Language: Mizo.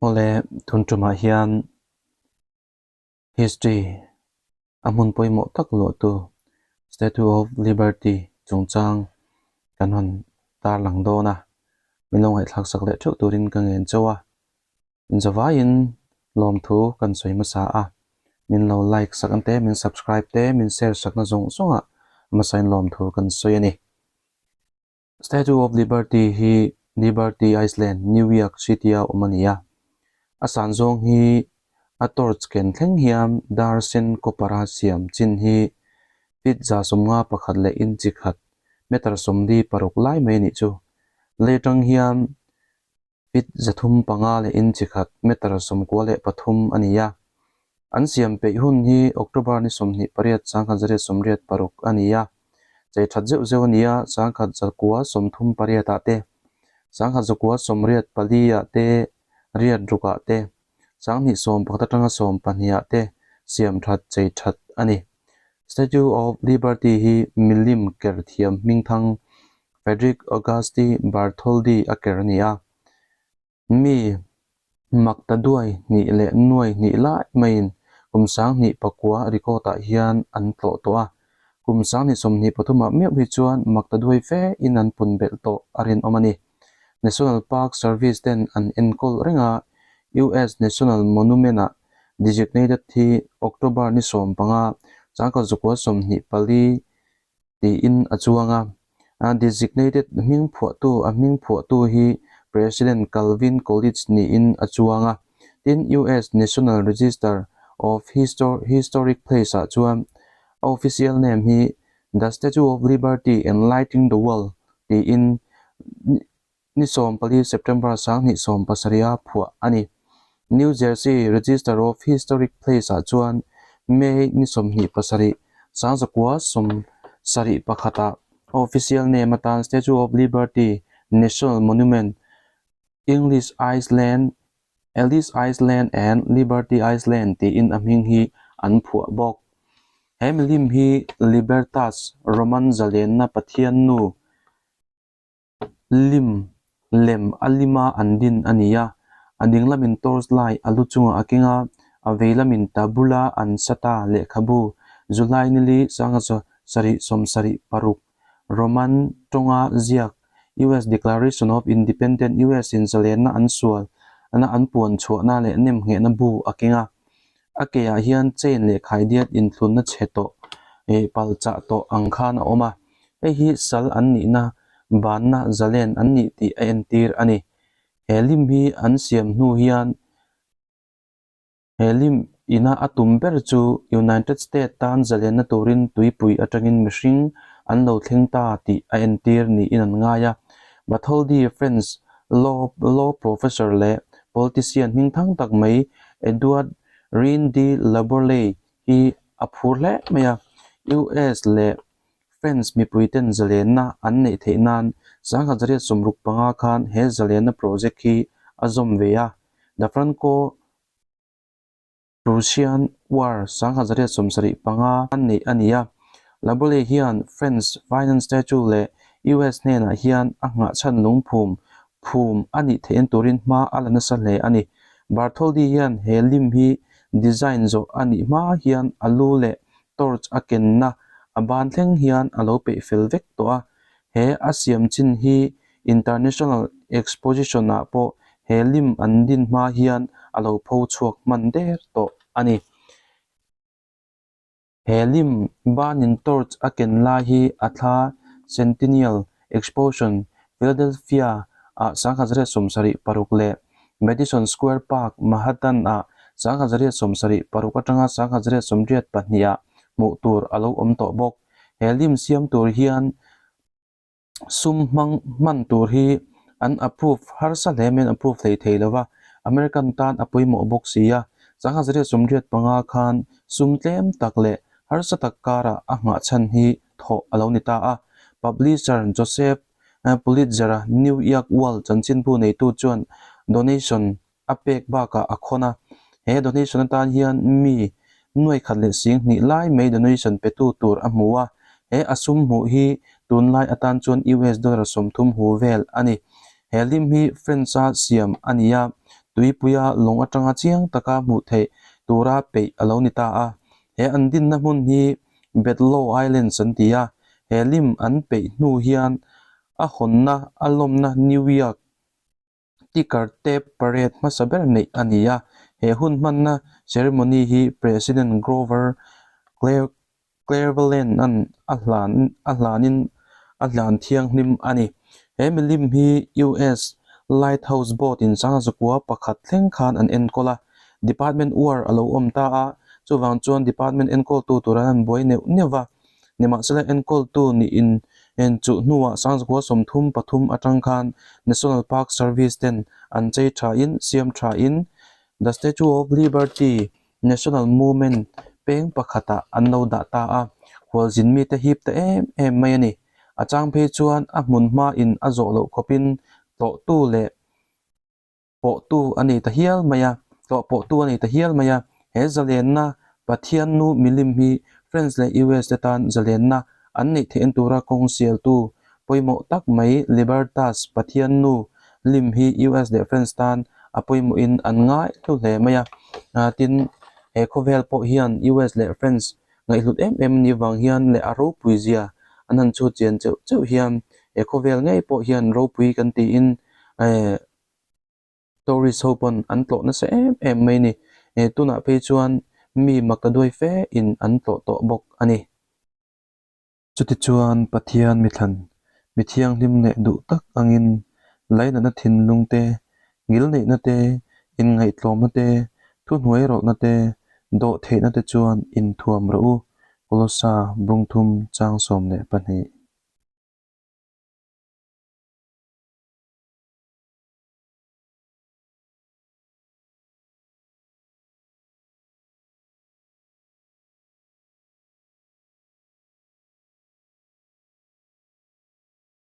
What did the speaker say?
Awle, tun tumah hian history a hmun pawimawh tak luahtu Statue of Liberty chungchang kan rawn tarlang dawn a, min lo ngaihthlak sak leh theuh turin ka ngen chauh a. Inzavaiin lawmthu kan sawi hmasa a, min lo like sak ang te, min subscribe te, min share sakna zawng zawngah hmasain lawmthu kan sawi a ni. Statue of Liberty hi Liberty Island, New York City-a awm a ni a. A san zawng hi a torch ken thleng hian dar sen copper-a siam chin hi feet 51 leh inchi khat, meter 46 lai mai a nih chu. Lei atang hian Feet 305 leh inchi khat, meter 93 a ni a. An siam peih hun hi October ni 28 1986 a ni a. Chei that zeuh zeuh a ni a, 1938 ah te, 1984 ah te, riat ruk ah te, 2011 atanga 12 ah te siam that chei that a ni. Statue of Liberty hi milim ker thiam hmingthang Frederick Auguste Bartholdi a ker a ni a. Mi mak ta duai hnih leh nuai hnih lai maiin kum 2009 record ah hian an tlawh tawh a. Kum 2023 ah meuh hi chuan mak ta duai fe in an pun belh tawh a rinawm a ni. National Park Service ten an enkawl reng a, US National Monument ah designated hi October ni 15, 1924 tiin a chuang a. A designated hming phuahtu a hming phuahtu hi President Calvin Coolidge niin a chuang a. Tin, US National Register of Historic Place ah chuan a official name hi The Statue of Liberty Enlightening the World tiin ni 14 September 2017 a phuah a ni. New Jersey Register of Historic Place ah chuan May ni 27, 1971 ah a official name atan Statue of Liberty National Monument, English Island, Ellis Island and Liberty Island tiin a hming hi an phuah bawk. He milim hi Libertas, Roman zalenna pathian nu, Lim, lem a lima an din a ni a, a ding lamin torch light a lu chungah a keng a, a vei lamin tabula an sat a, lehkhabu, July nili 1776, Roman tawnga ziak US Declaration of Independence US in zalenna an sual na an puan chhuahna leh nemnghehna bu a keng a, a ke ah hian chain leh khaidiat inthlunna chhe tawh ih pal chah tawh ang khan a awm a, hei hi sal an nihna banna zalen an nih tih a entir a ni. He lim hi an siam hnu hian he lim ina a tum ber chu United State tan zalenna turin tuipui atangin mihring an lo thleng ta tih a entir niin an ngai a. Bartholdi French law law professor leh politician hmingthang tak mai Edouard Rene de Laboulaye hi a phur hle mai a. US leh French mipuiten zalenna an neih theih nan 1965 khan he zalenna project hi a zawm ve a. The Franco Prussian War 1975 an neih a ni a. Laboulaye hian French finance statue leh US hnenah hian a nghahchhan lungphum phum a nih theihna turin hma a la nasa hle a ni. Bartholdi hian he lim hi design zawh a nih hma hian a lu leh torch a kenna a ban thleng hian a lo peih fel vek tawh a. He a siam chin hi International Exposition ah pawh he lim an din hma hian a lo pho chhuak hman der tawh a ni. He lim banin torch a ken lai hi a thla Centennial Exposition, Philadelphia ah 1976 leh Madison Square Park, Manhattan ah 1976 atanga 1982 ah hmuh tur a lo awm tawh bawk. He lim siam tur hian sum hmang hman tur hi an approve harsa hle mai an approve thei thei lo va, American tan a pawimawh bawk si a, 1985 khan sum tlem tak leh harsa tak karah a nghah chhan hi thawh a lo ni ta a. Publisher Joseph Pulitzer-a New York World chanchinbu neitu chuan donation a pek bakah a khawn a, he donation atan hian mi nuai khat leh sing hnih lai mai donation petu tur a hmu a, he a sum hmuh hi tunlai atan chuan US dollar 30 hu vel a ni. He lim hi French-a siam a ni a, Tuipuia lawng atanga chiang taka hmuh theih tura peih a lo ni ta a. He an dinna hmun hi Bedloe Islands an ti a, he lim an peih hnu hian a hawnna a lawmna New York Ticker Tape Parade hmasa ber neih a ni a. He hun hmanna ceremony hi President Grover Cleveland-a'n a hlan a hlanin a hlan thianghlim a ni. He milim hi US Lighthouse Board-in sangzakua pakhat thleng khan an enkawl a, department war a lo awm ta a, chuvang chuan department enkawltu tur an han buai neuh neuh va. Nimahsela enkawltu niin chuh hnuah sangzakua 33 atang khan National Park Service ten an chei thain siam thain The Statue of Liberty National Movement peng pakhatah an lo dah ta a, khualzin mite hip ta em em mai a ni. A chang phei chuan a hmun hmain a zawh loh khawpin tlawhtu leh pawhtu a nei ta hial mai a, tlawh pawhtu a nei ta hial mai a. He zalenna Pathian nu milim hi France leh US te tan zalenna an neih theihna tura kawng sialtu pawimawh tak mai Libertas Pathian nu lim hi US leh France tan a pawimawhin an ngai hlu hle mai a. Tin, he khawvel pawh hian US leh France ngaihhlut em em ni vang hian leh a ropui zia an han chhut chian cheuh cheuh hian he khawvel ngei pawh hian ropui kan tiin Tourist ho pawn an tlawh nasa em em mai a ni. Tunah phei chuan mi maktaduai fe in an tlawh tawh bawk a ni. Chutichuan Pathian mithlan, mi thianghlim leh duh tak angin lainatna thinlung te, ngilneihna te, inngaihtlawmna te, thuhnuai rawlhna te, dawhtheihna te chuan inthuam rawh u, Kolosa bungthum chang 12.